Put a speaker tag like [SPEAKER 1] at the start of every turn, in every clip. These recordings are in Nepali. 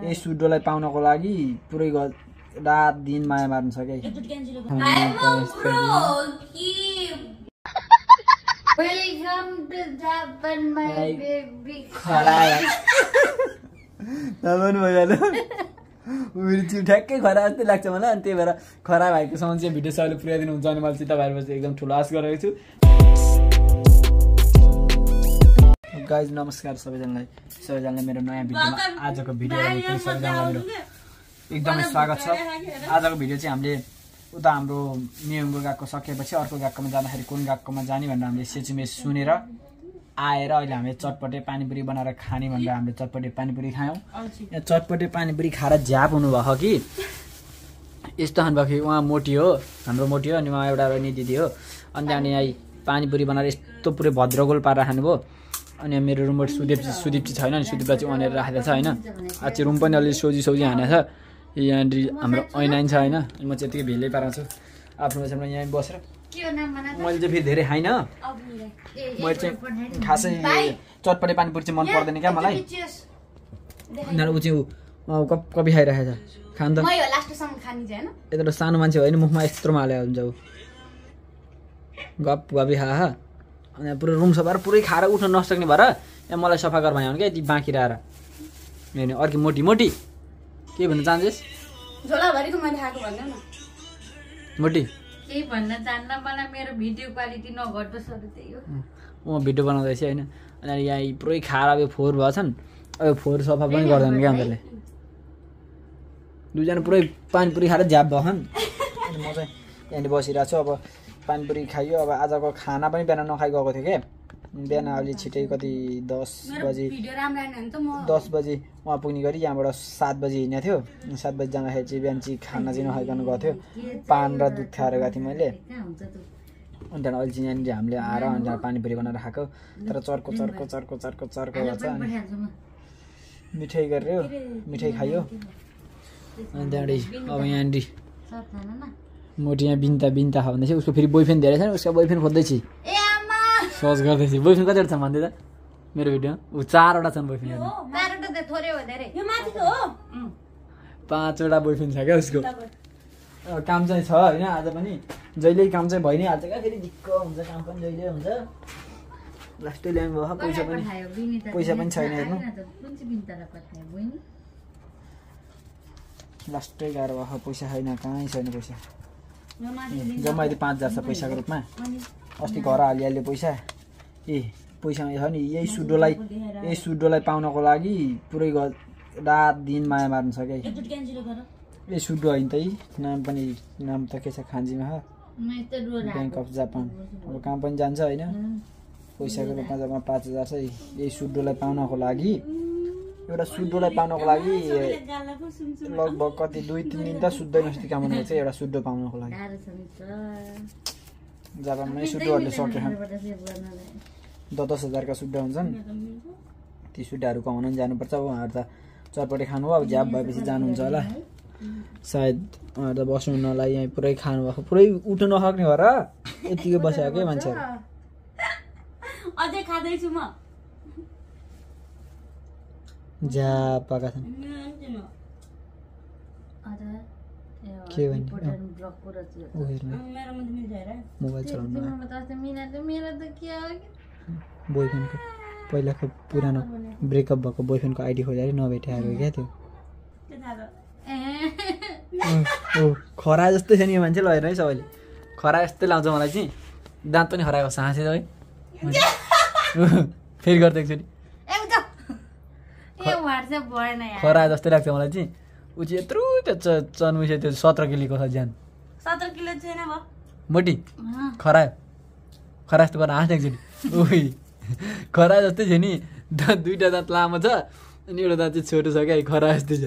[SPEAKER 1] यही सुडोलाई पाउनको लागि पुरै रात दिन माया मार्न छ के
[SPEAKER 2] Welcome to Japan, my baby.
[SPEAKER 1] नभन्नु भइहाल्यो मेरो चाहिँ ठ्याक्कै खरा जस्तै लाग्छ मलाई अनि त्यही भएर खरा भएको सम्म चाहिँ भिडियो सबैले पुर्याइदिनु हुन्छ अनि मैले चाहिँ तपाईँहरूपछि एकदम ठुलो आश गरेको छु गाइज नमस्कार सबैजनालाई मेरो नयाँ भिडियोमा आजको भिडियोमा सबैजनालाई मेरो एकदमै स्वागत छ आजको भिडियो चाहिँ हामीले उता हाम्रो नियमको गएको सकेपछि अर्को गएकोमा जाँदाखेरि कुन गएकोमा जाने भनेर हामीले सेचुमेस सुनेर आएर अहिले हामीले चटपटे पानीपुरी बनाएर खाने भनेर हामीले चटपटे पानीपुरी खायौँ यहाँ चटपटे पानीपुरी खाएर झ्याप हुनुभएको कि यस्तो खानुभएको कि उहाँ मोटी हो हाम्रो मोटी हो अनि उहाँ एउटा रनी दिदी हो अनि त्यहाँदेखि यहाँ पानीपुरी बनाएर यस्तो पुरै भद्रगोल पारेर खानुभयो अनि मेरो रुममेट सुदीप चाहिँ छैन अनि सुदीपलाई चाहिँ उहाँनिर राखेको छ होइन आज चाहिँ रुम पनि अलिअलि सोझी हानेको छ यहाँनिर हाम्रो ऐनाइन छ होइन म चाहिँ यतिकै भेलै पाराउँछु आफ्नो बसेर यहाँ बसेर मैले चाहिँ फेरि धेरै खाइनँ मैले चाहिँ खासै चटपटे पानीपुरी चाहिँ मन पर्दैन क्या मलाई उनीहरू ऊ चाहिँ कपी खाइरहेको छ खानु त यत्रो सानो मान्छे होइन मुखमा यत्रो हालेको हुन्छ ऊ गपी खा अनि पुरै रुम सफा पुरै खाएर उठ्न नसक्ने भएर यहाँ मलाई सफा गरेर भने क्या यति बाँकी रहेर मेरो अर्की मोटी के भन्न चाहन्छस् मोटी
[SPEAKER 2] केही भन्न चाहन्न मलाई मेरो भिडियो क्वालिटी नघटोस् त्यही हो
[SPEAKER 1] म भिडियो बनाउँदैछु होइन अनि यहाँ पुरै खाएर अब फोहोर भएछन् अब फोहोर सफा पनि गर्दैन क्या उनीहरूले दुईजना पुरै पानीपुरी खाएर झ्याप भएछन् अनि म चाहिँ यहाँनिर बसिरहेको छु अब पानीपुरी खाइयो अब आजको खाना पनि बिहान नखाइ गएको थियो क्या बिहान अलि छिटै कति 10 बजी उहाँ पुग्ने गरी यहाँबाट 7 बजी हिँडेको थियो 7 बजी जाँदाखेरि चाहिँ बिहान चाहिँ खाना चाहिँ नखाइकन गएको थियो पान र दुध खाएर गएको थिएँ मैले अनि त्यहाँदेखि अहिले चाहिँ यहाँनिर हामीले आएर अनि त्यहाँ पानीपुरी बनाएर खाएको तर चर्को भएछ अनि मिठाई गरेर मिठाई खाइयो अनि त्यहाँदेखि अब यहाँनिर मोटी यहाँ बिन्ता खा भन्दैछ उसको फेरि बोयफ्रेन्ड धेरै छ नि उसको बोयफ्रेन्ड खोज्दैछु सर्च गर्दैछु बोयफ्रेन्ड कतिवटा छ भन्दै त मेरो भिडियोमा ऊ 4वटा छन् बोयफ्रेन्ड 5वटा बोयफ्रेन्ड छ क्या उसको काम चाहिँ छ होइन आज पनि जहिले काम चाहिँ भइ नै हाल्छ क्या फेरि दिक्क हुन्छ काम पनि जहिले हुन्छ लास्टै ल्याउनु भयो पैसा पनि छैन हेर्नु लास्टै गाह्रो भयो पैसा छैन कहीँ छैन पैसा जम्मा अहिले 5000 छ पैसाको रूपमा अस्ति घर हालिहाल्यो पैसा पैसा छ नि यही सुडोलाई पाउनको लागि पुरै रात दिन माया मार्न छ क्या यही सुडो होइन त नाम त के छ खान्जीमा ब्याङ्क अफ जापान अब कहाँ पनि जान्छ होइन पैसाको रूपमा जम्मा 5000 छ यही सुडोलाई पाउनको लागि एउटा सुडोलाई पाउनको लागि लगभग कति 2-3 दिन त सुत्दै नस्ति काम गर्नु चाहिँ एउटा सुडो पाउनको लागि जापानमै सुडोहरूले सक्छ 10,000 का सुड्डा हुन्छन् ती सुड्डाहरू कमाउन जानुपर्छ उहाँहरू त चटपटे खानु अब झ्याप भएपछि जानुहुन्छ होला सायद उहाँहरू त बस्नु नलाई यहाँ पुरै खानु भएको पुरै उठ्नु नसक्ने भएर यतिकै बसेको के मान्छेहरू
[SPEAKER 2] अझै खादैछु म
[SPEAKER 1] झ्याप पाका छन् के भन्ने मोबाइल चलाउनु बोयफ्रेन्डको पहिलाको पुरानो ब्रेकअप भएको बोयफ्रेन्डको आइडी खोजेर नभेटेको क्या त्यो खरा जस्तै छ नि यो मान्छे लगेर है सबैले खरा जस्तै लाउँछ मलाई चाहिँ दाँत पनि खराएको साँचे है फेरि गर्दै एकचोटि खरा जस्तै लाग्छ मलाई चाहिँ ऊ चाहिँ यत्रो त्यो चन्मुसे त्यो 17 किलोको छ ज्यान
[SPEAKER 2] 17 किलो छैन भयो
[SPEAKER 1] मोटी खरा जस्तो गरेर हाँस्ने एकचोटि उही खरा जस्तै छ नि दुईवटा दाँत लामो छ अनि एउटा दाँत चाहिँ छोटो छ क्या खरा जस्तै छ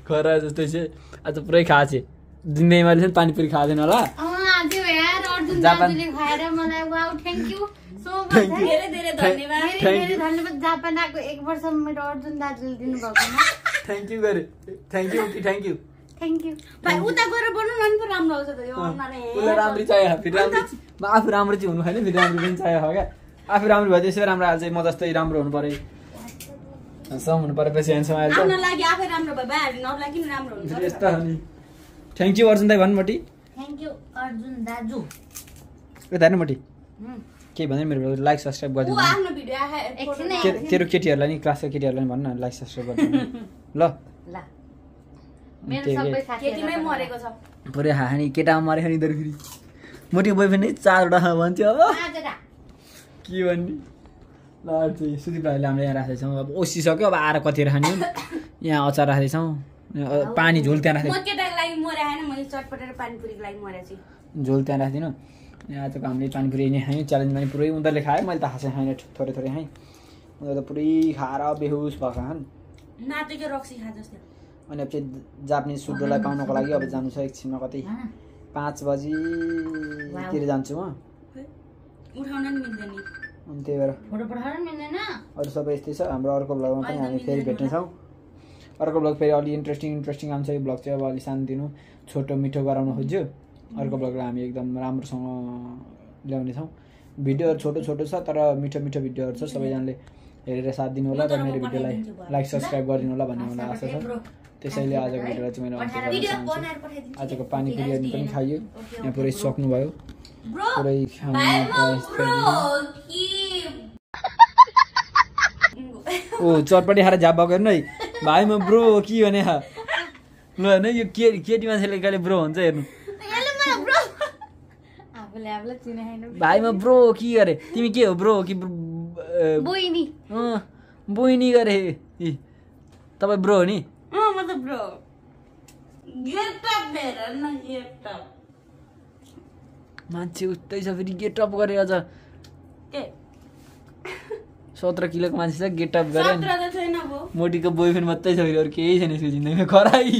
[SPEAKER 1] खरा जस्तै छ आज पुरै खाएको जिन्दगीमा अहिले पानीपुरी खाँदैन होला
[SPEAKER 2] जापानको 1 वर्ष मेरो अर्जुन दाजुले दिनु भएको
[SPEAKER 1] थ्याङ्क यू गरे थ्याङ्क यू
[SPEAKER 2] भाइ उता गएर बनाउन नि पो राम्रो आउँछ त यो
[SPEAKER 1] उसलाई राम्री चाहियो फेरि राम्री म आफू राम्रो चाहिँ हुनु छैन फेरि राम्री पनि चाहियो क्या आफै राम्रो भयो त्यसै राम्रो आज म जस्तै राम्रो हुनु पर्यो सम हुनु परेपछि ह्यान्डसम आइहाल्छ
[SPEAKER 3] आफ्नो लागि आफै राम्रो भयो भाइहरु नर्लाई किन राम्रो हुन्छ
[SPEAKER 1] यस्तो हो नि थ्यांक यू अर्जुन दाइ भन्नुमटी
[SPEAKER 2] थ्यांक यू अर्जुन दाजु
[SPEAKER 1] ए दाइनुमटी के भन्दै मेरो लाइक सब्स्क्राइब गरिदिनु
[SPEAKER 3] ऊ आफ्नो भिडियो आए
[SPEAKER 1] तेरो केटीहरुलाई नि क्लासको केटीहरुलाई भन्न न लाइक सब्स्क्राइब गरिदिनु ल
[SPEAKER 2] ल मेरो सबै
[SPEAKER 3] केटीमै
[SPEAKER 2] साथीहरु
[SPEAKER 3] मरेको छ
[SPEAKER 1] पुरै हानी केटामा मरेको नि दर फेरि मोटी बोयफ्रेन्ड नै 4 वटा भन्थ्यो अब
[SPEAKER 2] आजरा
[SPEAKER 1] के भन्ने ल चाहिँ सुदीप भाइले हामीले यहाँ राखेको छौँ अब ओसिसक्यो अब आएर कति राख्ने यहाँ अचार राखेको छौँ पानी झोल त्यहाँ राखेको
[SPEAKER 3] म केटाको लागि मरे हैन मैले चटपटेर पानीपुरीको लागि मरे छु
[SPEAKER 1] झोल त्यहाँ राखिदिनु यहाँ आजको हामीले पानीपुरी नै खायौँ च्यालेन्जमा नि पुरै उनीहरूले खायो मैले त खासै खाएन थोरै थोरै खाएँ उनीहरू त पुरै खाएर बेहुस भएको खान्
[SPEAKER 3] नातेको रक्सी खा जस्तो
[SPEAKER 1] अनि अब चाहिँ जापानिज फुडलाई पाउनको लागि अब जानु छ एकछिनमा कतै 5 बजीतिर जान्छु म
[SPEAKER 3] उठाउन नि मिल्दैन नि
[SPEAKER 1] अनि त्यही भएर
[SPEAKER 2] फोटो पठाउन मिल्दैन
[SPEAKER 1] अरू सबै यस्तै छ हाम्रो अर्को ब्लगमा पनि हामी फेरि भेट्नेछौँ अर्को ब्लग फेरि अलि इन्ट्रेस्टिङ आउँछ यो ब्लग चाहिँ अब अलि सानोतिनो छोटो मिठो गराउन खोज्यो अर्को ब्लगलाई हामी एकदम राम्रोसँग ल्याउनेछौँ भिडियोहरू छोटो छोटो छ तर मिठो मिठो भिडियोहरू छ सबैजनाले हेरेर साथ दिनु होला र मेरो भिडियोलाई लाइक सब्स्क्राइब गरिदिनु होला भन्ने मलाई आशा छ त्यसैले आजको भिडियोलाई चाहिँ मैले अन्त्य गर्न चाहन्छु आजको पानीपुरी पनि खाइयो यहाँ पुरै सक्नुभयो पुरै ओ चटपटी खाएर झाप भएको हेर्नु है भाइ म ब्रो के भने ल होइन यो केटी मान्छेले कहिले ब्रो हुन्छ हेर्नु
[SPEAKER 2] आफूले चिने हैन
[SPEAKER 1] भाइ म ब्रो के गरे तिमी के हो ब्रो कि
[SPEAKER 2] बोइनी
[SPEAKER 1] बोइनी गरे तपाईँ ब्रो हो नि
[SPEAKER 3] म त ब्रो गेटअप हेर न गेटअप
[SPEAKER 1] मान्छे उस्तै छ फेरि गेटअप गरे अझ
[SPEAKER 3] के
[SPEAKER 1] 17 किलोको मान्छे छ गेटअप गरे
[SPEAKER 3] 17 त छैन भो
[SPEAKER 1] मोटीको बोयफ्रेन्ड मात्रै छ फेरि अरू केही छैन यसको जिन्दगीमा खराई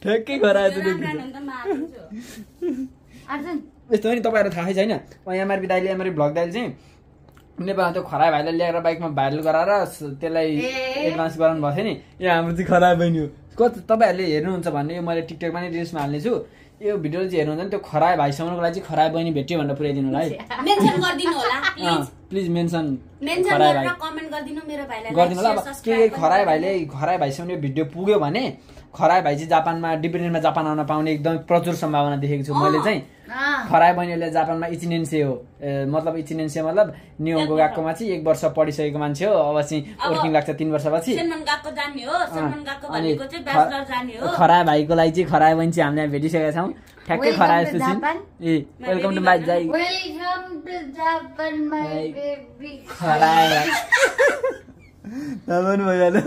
[SPEAKER 1] ठ्याक्कै खरायो त यस्तो हो नि तपाईँहरू थाहै छैन एमआरपी दाइले एमआरपी भ्लग दाइले चाहिँ नेपालमा त्यो खरायो भाइलाई ल्याएर बाइकमा भाइरल गराएर त्यसलाई एडभान्स गराउनु भएको थियो नि यो हाम्रो चाहिँ खरायो बहिनी हो तपाईँहरूले हेर्नुहुन्छ भने यो मैले टिकटकमा नि रिल्समा हाल्नेछु यो भिडियो चाहिँ हेर्नुहुन्छ नि त्यो खरायो भाइसम्मको लागि चाहिँ खरायो बहिनी भेट्यो भनेर पुऱ्याइदिनु होला है
[SPEAKER 3] मेन्सन गर्दिनु होला
[SPEAKER 1] प्लिज मेन्सन
[SPEAKER 3] गरेर कमेन्ट गर्दिनु मेरो भाइलाई
[SPEAKER 1] गर्दिनु होला अब के खरायो भाइसम्म यो भिडियो पुग्यो भने खरायो भाइ चाहिँ जापानमा डिपेन्डेन्टमा जापान आउन पाउने एकदम प्रचुर सम्भावना देखेको छु मैले चाहिँ खरायो बहिनीले जापानमा इचिनेन्से हो मतलब इचिनेन्से मतलब न्युयोर्क गएकोमा चाहिँ 1 वर्ष पढिसकेको मान्छे हो अब चाहिँ वर्किङ लाग्छ 3 वर्षपछि खरायो भाइको लागि चाहिँ खरायो बहिनी चाहिँ हामीले भेटिसकेका छौँ ठ्याक्कै खरायो सुसिन ए वेलकम टु माई जाई
[SPEAKER 2] welcome to Japan my baby
[SPEAKER 1] खरायो नभन्नु भइहाल्यो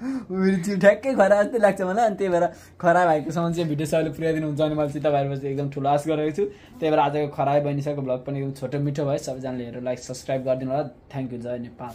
[SPEAKER 1] मेरो चाहिँ ठ्याक्कै खरा जस्तै लाग्छ मलाई अनि त्यही भएर खरा भाइकोसँग चाहिँ भिडियो सबैले पुऱ्याइदिनु हुन्छ अनि मैले सीता भाइपछि एकदम ठुलो आश गरेको छु त्यही भएर आजको खरायो बनिसकेको भ्लग पनि एकदम छोटो मिठो भयो सबैजनाले हेरेर लाइक सब्स्क्राइब गरिदिनु होला थ्याङ्क यू जय नेपाल।